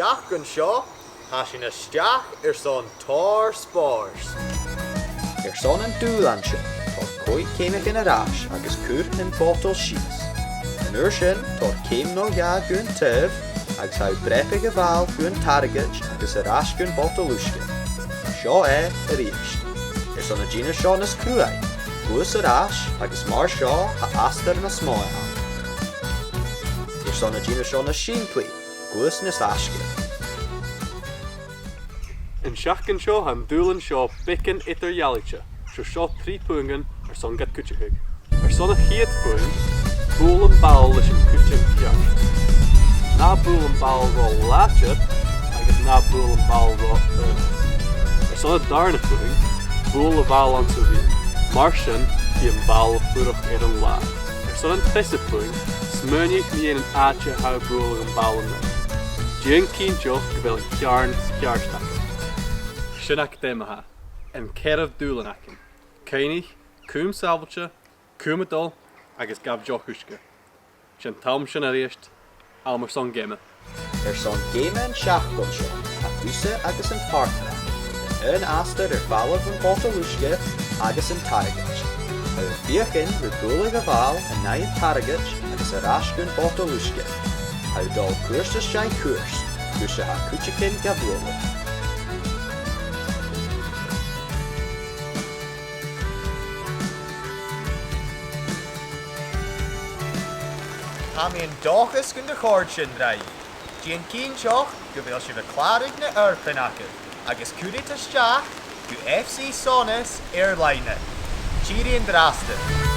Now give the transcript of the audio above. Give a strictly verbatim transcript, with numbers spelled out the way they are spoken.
Seachdain seo, tha sinn a-steach airson tòrr spòrs. Airson an dùbhlan seo, thoir còig ceumannan air ais agus cuir am botal sìos. An uair sin, thoir ceum no dhà gun taobh, agus tha thu a' breabadh a' bhàl gun targaid agus air ais gun botal uisge. Seo e a-rithist. Airson an dèanamh seo nas cruaidhe, gluais air ais agus mar seo tha astar nas motha ann. Airson an dèanamh seo nas sìmplidh, gluais nas fhaisge. An t-seachdain seo, tha an dùbhlan seo beagan eadar-dhealaichte, so seo trì puingean airson gad chuideachadh. Airson a' chiad phuing, buail am ball leis an cuideam ceart. Na buail am ball ro làidir agus na buail am ball ro aosta. Airson an dàrna puing, buail a' bhall anns a' mheadhan. Mar sin, bidh am ball a' fuireach air an làr. Airson an treasa puing, smaoinich mu dheidhinn an àite a tha thu a' bualadh am ball ann. Dèan cinnteach gu bheil an ceàrn ceart agad. Sin agad e ma-thà, an ceathramh dùbhlan againn. Cuimhnich, cùm sàbhailte, cùm a' dol, agus gabh deoch uisge. 'S e an t-àm sin a-rithist, àm airson geama. Airson geama an t-seachdain seo, tha thusa agus am pàrtnair agad air aon astar air falbh bhon bhotal uisge agus an targaid. Tha thu a' feuchainn ri bualadh a' bhàil an aghaidh an targaid agus air ais gun bhotal uisge. Tha thu a' dol cuairt às dèidh cuairt, gus an tèid cuideigin ga bhualadh. Tha mi an dòchas gun do chòrd sin ribh. Dèan cinnteach gu bheil sibh a' clàradh na h-adhartan agaibh, agus cuiribh a-steach gu F C Sonas air-loidhne. Tìoraidh an-dràsta.